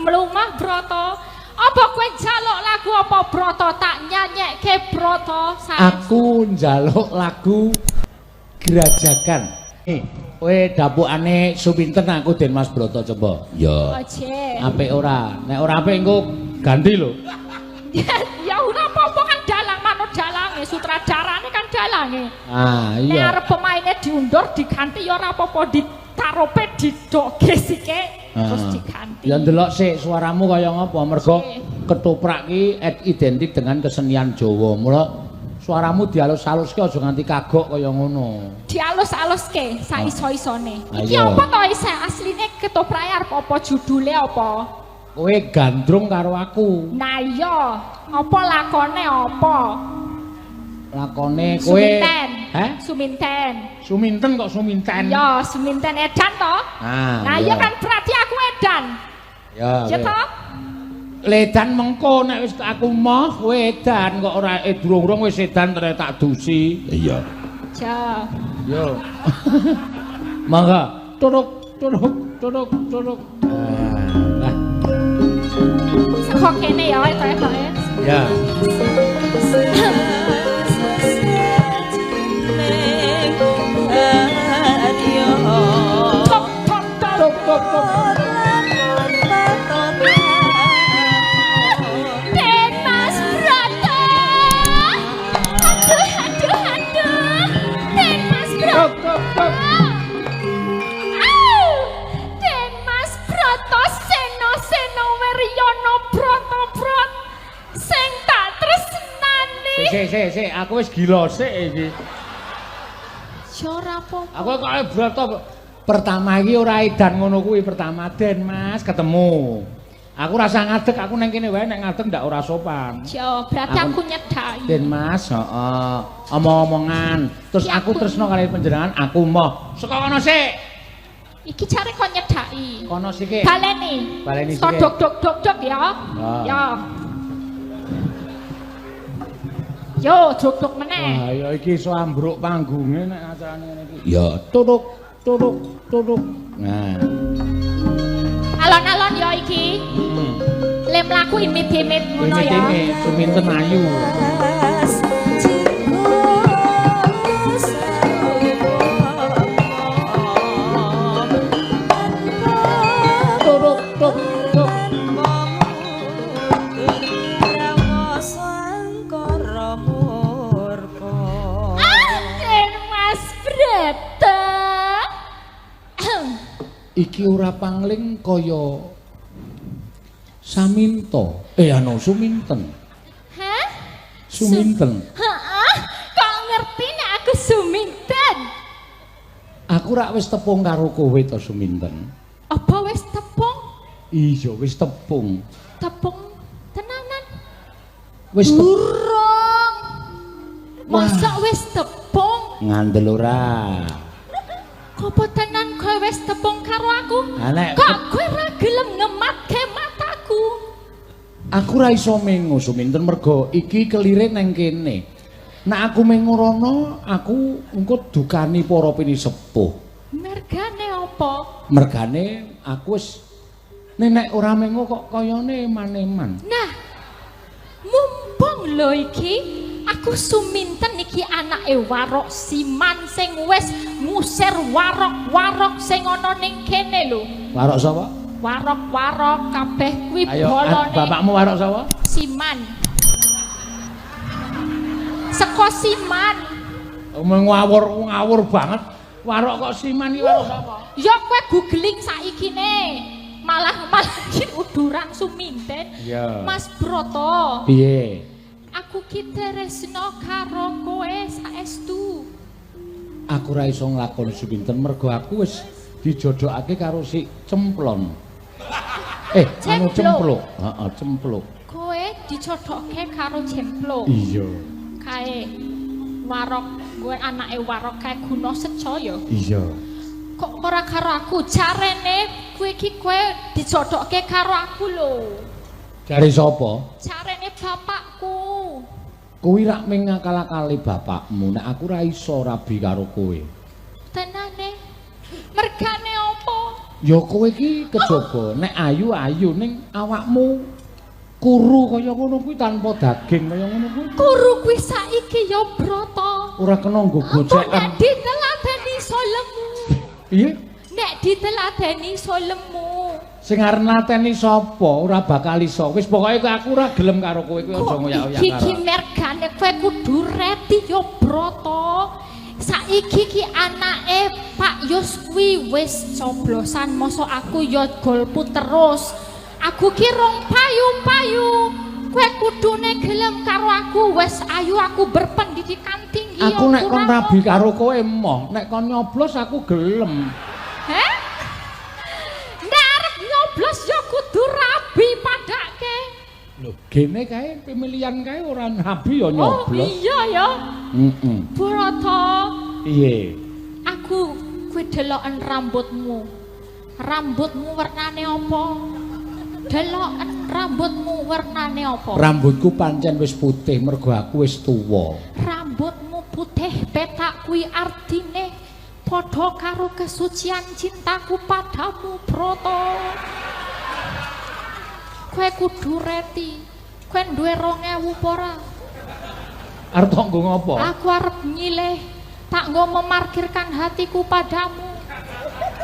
Mlumah Broto. Apa kowe njaluk lagu apa Broto tak nyanyekke Broto? Aku njaluk lagu Grajagan. Kowe dapukane Suminten aku Den Mas Broto coba. Ya. Oje. Apik ora? Nek ora apik engko ganti lho. Ya ora apa-apa kan dalang manut dalange, sutradarane kan dalange. Ah, Nek iya. arep pemaine diundur diganti ya ora apa-apa, ditarope didoge sike terus diganti. Ya ndelok sik suaramu kaya ngapa, mergo ketoprak ki identik dengan kesenian Jawa. Mula suaramu dialus-aluske aja nganti kagok kaya ngono. Dialus-aluske sak iso-isone. Iki Ayo. apa to isih asline ketoprake arep apa judule apa? Kowe gandrung karo aku. Nah iya, apa lakone apa? Lakone kowe. Suminten. Heh? Suminten. Suminten kok suminten? Ya, suminten edan to? Ah, nah iya kan berarti aku edan. Ya. Ya kowe. to? Ledan mengko nek wis aku moh kowe edan kok ora durung-durung wis edan terus tak dusi. Iya. Ja. Yo. Mangga, turuk turuk turuk turuk. Ah. Saka kene ya etok-etoke. Ya. Tok tok tok. Tuk tuk tuk. Den Mas Broto. Aduh aduh aduh. Den Mas Broto. Tuk tuk tuk. Au! Den Mas Broto seno seno weryono broto brot sing tak tresnani. Sik sik sik, aku wis gila sik iki. Ya ora apa-apa. Aku kok Broto pertama iki ora edan ngono kuwi pertama Den Mas ketemu. Aku rasa ngadeg, aku neng kene wae nek ngadeg ndak ora sopan. Ya, berarti aku nyedaki. Den Mas, heeh. Omong-omongan. Terus Ya, aku tresno kali panjenengan, aku moh. Saka kono sik. Iki jare kok nyedaki. Kono sik. Baleni. Baleni Saka sik. dok dok dok dok ya. Ah. Ya. Yo, dok dok meneh. Wah, ya iki iso ambruk panggunge nek acarane ngene iki. Ya, turuk turuk turuk. Nah. Alon-alon ya iki. Le mlaku imit-imit ngono ya. Imit-imit, Suminten ayu. Turuk tuk tuk. Ah, Den Mas Brata. Iki ora pangling kaya Saminto. Anu Suminten. Hah? Suminten. Heeh, kok ngerti nek aku Suminten? Aku rak wis tepung karo kowe to Suminten. Apa wis tepung? Iya, wis tepung. Tepung tenanan. Wis tepung. Durung. Masa wis tepung? Ngandel ora. Apa tenan kowe wis tepung karo aku? Ha nek Kok kowe ora gelem ngematke mataku? Aku ora iso mengo Suminten mergo iki kelire nang kene. Nek aku mengo rono, aku engko dukani para pinisepuh. Mergane apa? Mergane aku wis nek ora mengo kok kayane eman-eman. Nah, mumpung lho iki aku Suminten iki anake Warok Siman sing wis ngusir warok-warok sing ana ning kene lho. Warok sapa? Warok-warok kabeh kuwi Ayo, bolone. Bapakmu warok sapa? Siman. Seko Siman. Ngawur ngawur banget. Warok kok Siman iki warok sapa? Ya kowe googling saiki ne. Malah malah iki uduran Suminten. Iya. Mas Broto. Piye? Aku ki tresno karo kowe saestu. Aku ora iso nglakoni Suminten mergo aku wis dijodhokake karo si Cemplon. Anu Cempluk. Cempluk. Heeh, Cempluk. Kowe dicodhokke karo Cempluk. Iya. Kae warok, kowe anake warok kae guna secaya. Iya. Kok ora karo aku? Jarene kowe iki kowe dijodhokke karo aku lho. Jare sapa? Jarene bapakku. Kuwi rak ming ngakal-akali bapakmu, nek aku ora iso rabi karo kowe. Tenane. Mergane apa? Ya kowe iki kejaba nek ayu-ayu ning awakmu kuru kaya ngono kuwi tanpa daging kaya ngono kuwi. Kuru kuwi saiki ya Brata. Ora kena nggo Apa nek gocekan. diteladeni iso lemu? Piye? Nek diteladeni iso lemu. Sing arep nglateni sapa? Ora bakal iso. Wis pokoke aku ora gelem karo kowe kuwi aja ngoyak-oyak Iki karo. mergane kowe kudu reti ya Brata. Saiki ki anake Pak Yus kuwi wis coblosan, mosok aku ya golput terus. Aku ki rong payu-payu. Kowe kudune gelem karo aku, wis ayu aku berpendidikan tinggi. Aku ya nek kon kurang rabi karo kowe emoh, nek kon nyoblos aku gelem. Heh? Nek arep nyoblos ya kudu rabi padake. Lho, gene kae pemilihan kae ora rabi ya Oh nyoblos. iya ya. Heeh. Brata, Piye? aku kuwi deloken rambutmu. Rambutmu wernane apa? Deloken rambutmu wernane apa? Rambutku pancen wis putih mergo aku wis tuwa. Rambutmu putih petak kuwi artine padha karo kesucian cintaku padamu, Brata. Kowe kudu reti. Kowe duwe 2000 apa ora? Arep tok nggo ngopo? Aku arep nyileh, tak nggo memarkirkan hatiku padamu.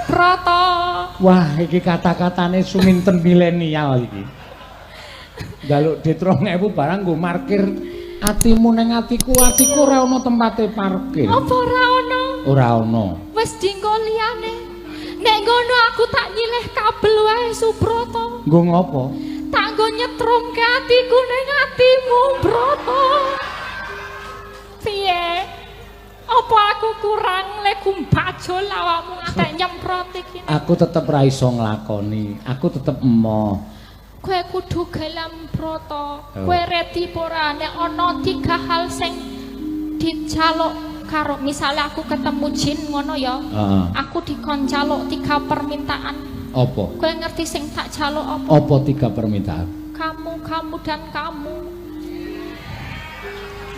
Brata. Wah, iki kata-katane suminten milenial iki. Njaluk dit 2000 barang nggo markir atimu ning atiku, atiku ora ana tempate parkir. Apa ora ana? Ora ana. Wis dinggo liyane. Nek ngono aku tak nyileh kabel wae Subrata. Nggo ngopo? Tak nggo nyetrumke atiku ning atimu, Brata. Piye? Apa aku kurang le kumbajul awakmu ngantek nyemprot iki? Aku tetep ra iso nglakoni. Aku tetep emoh. Kowe kudu gelem, Brata. Oh. Kowe reti apa ora nek ana tiga hal sing dijaluk karo misalnya aku ketemu jin ngono ya. Heeh. Aku dikon jaluk tiga permintaan. Apa? Kowe ngerti sing tak jaluk apa? Apa tiga permintaan? Kamu, kamu dan kamu.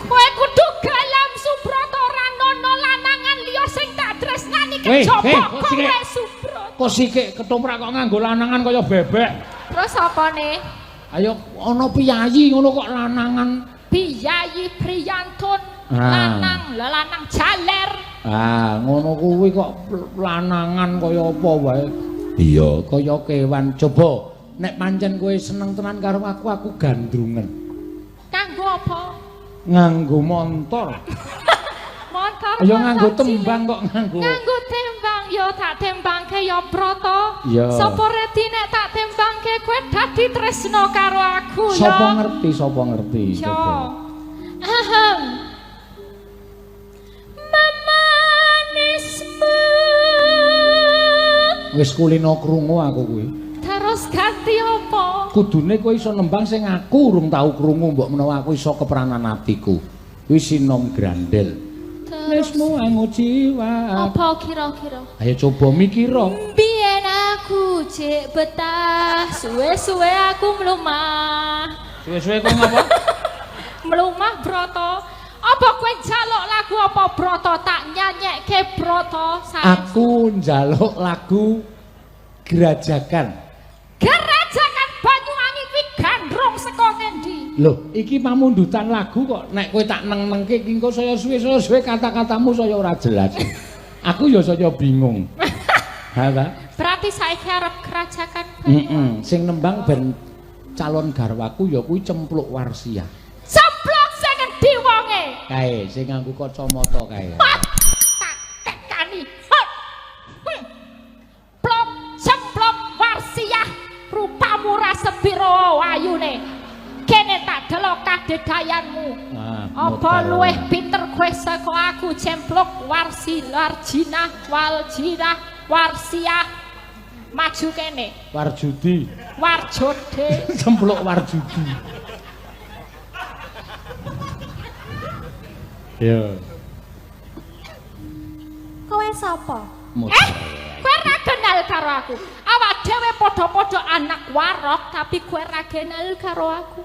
Kowe kudu gelem Subrata, ora nono lanangan liya sing tak tresnani Weh, kejaba weh, kok kowe sithik? Subrata. Kok sikik ketoprak kok nganggo lanangan kaya bebek? Terus apane? Ayo ana piyayi ngono kok lanangan. Biyayi priyantun Ah. lanang, lah lanang jaler. Ah, ngono kuwi kok lanangan kaya apa wae. Iya, kaya kewan. Coba nek pancen kowe seneng tenan karo aku, aku gandrungen. Kanggo apa? Nganggo montor. Montor. Ayo montor nganggo cilik. tembang kok nganggo. Nganggo tembang ya tak tembangke ya Brata. Iya. Sapa reti nek tak tembangke kowe dadi tresno karo aku ya. Sapa ngerti, sapa ngerti. Ya. Coba. Ahem. Memanismu. Wis kulino krungu aku kuwi. Terus ganti apa? Kudune kowe iso nembang sing aku urung tau krungu, mbok menawa aku iso kepranan atiku. Kuwi Sinom Grandel. Terus Lesmu angu jiwa. apa kira-kira? Ayo coba mikira. Biyen aku cek betah, suwe-suwe aku mlumah. Suwe-suwe kok ngapa? Mlumah Brata. Apa kowe njaluk lagu apa Brata tak nyanyekke Brata? Aku njaluk lagu Grajagan. Gerajakan Banyuwangi kuwi gandrung saka ngendi? Loh, iki pamundutan lagu kok nek kowe tak neng-nengke iki engko saya suwe-suwe kata-katamu saya ora jelas. Aku ya saya bingung. Ha ta? Berarti saiki arep Grajagan Banyuwangi. Heeh, sing nembang ben calon garwaku ya kuwi Cempluk Warsiah. Cempluk sing endi wonge? Kae sing nganggo kacamata kae. Wah, tak tekani. Hut. Hmm. Plok cemplok Warsiah rupamu ra sepiro ayune. Kene tak delok kadedayanmu. Ah, Apa mutar. luwih pinter kowe saka aku cemplok warsi larjinah waljinah warsiah maju kene Warjudi. warjode. Cempluk Warjudi. Ya. Kowe sapa? Mutar. Kowe ora kenal karo aku. Awak dhewe padha-padha anak warok tapi kowe ora kenal karo aku.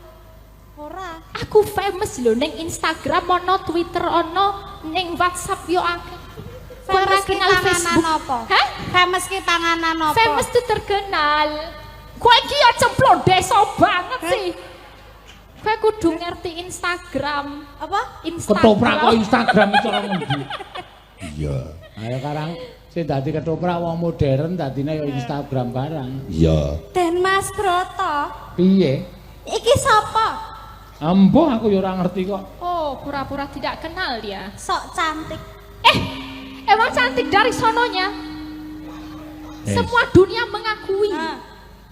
Ora. Aku famous lho ning Instagram ana, Twitter ana, ning WhatsApp yo akeh. Kowe ora Famous ki kenal panganan Facebook? apa? Hah? Famous ki panganan apa? Famous itu terkenal. Kowe iki ya cemplung desa banget sih. Kowe kudu ngerti Instagram. Apa? Instagram. Ketoprak kok Instagram cara ngendi? Iya. Ayo karang sing dadi ketoprak wong modern dadine ya Instagram barang. Iya. Den Mas Broto. Piye? Iki sapa? Embuh, aku ya ora ngerti kok. Oh, pura-pura tidak kenal dia. Sok cantik. Eh, emang cantik dari sononya. Eh. Semua dunia mengakui. Ah.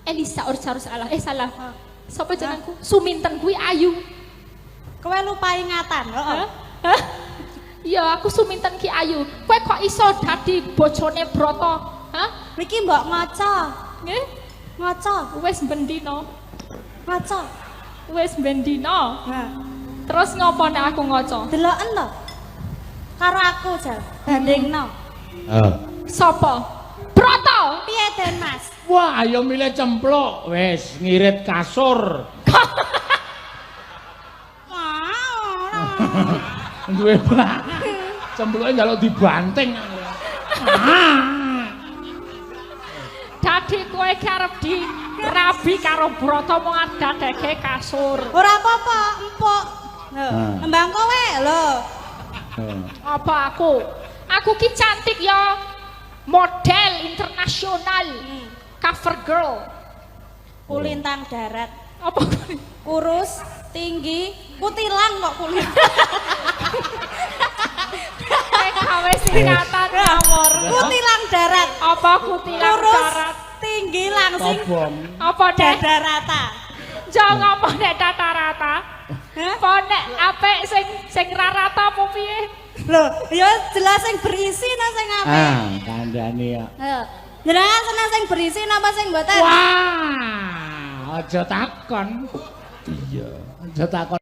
Elisa Orcarus salah. Eh, salah. Sopo jenengku? Suminten kuwi ayu. Kowe lupa ingatan, heeh. Hah? Hah? Iya, aku Suminten ki ayu. Kowe kok iso dadi bojone Broto? Hah? Iki mbok ngaca. Nggih? Ngaca, Wis bendino. ngaca. Wis bendino. Nah, Terus ngopo nek aku ngaca? deloken to. Karo aku jal, bandingno. Heeh. Sopo? Broto. Piye Den Mas? Wah, ayo milih cempluk. Wis ngirit kasur. Wah, ora. Duwe banget. Cempluke njaluk dibanting. Ah. Dadi kowe ki arep di rabi karo Broto mung dadeke kasur. Ora apa-apa, empuk. Lho, Ah. nembang kowe lho. Apa aku? Aku ki cantik ya. Model internasional. Cover girl. Kulintang darat. Apa? Kurus, tinggi, kutilang kok kulintang. TKW singkatan ngawur. Kutilang darat. Apa kutilang Kurus, darat? Tinggi, langsing, Kobong. Apa nek? Dada rata. Jangan apa nek tata rata? Hah? Apa nek apik sing sing ra rata apa piye? Loh, ya jelas sing berisi nah sing apik. Ah, kandhane ya. Heeh. Jenengan seneng sing berisi napa sing mboten? Wah, aja takon. Iya. Aja takon.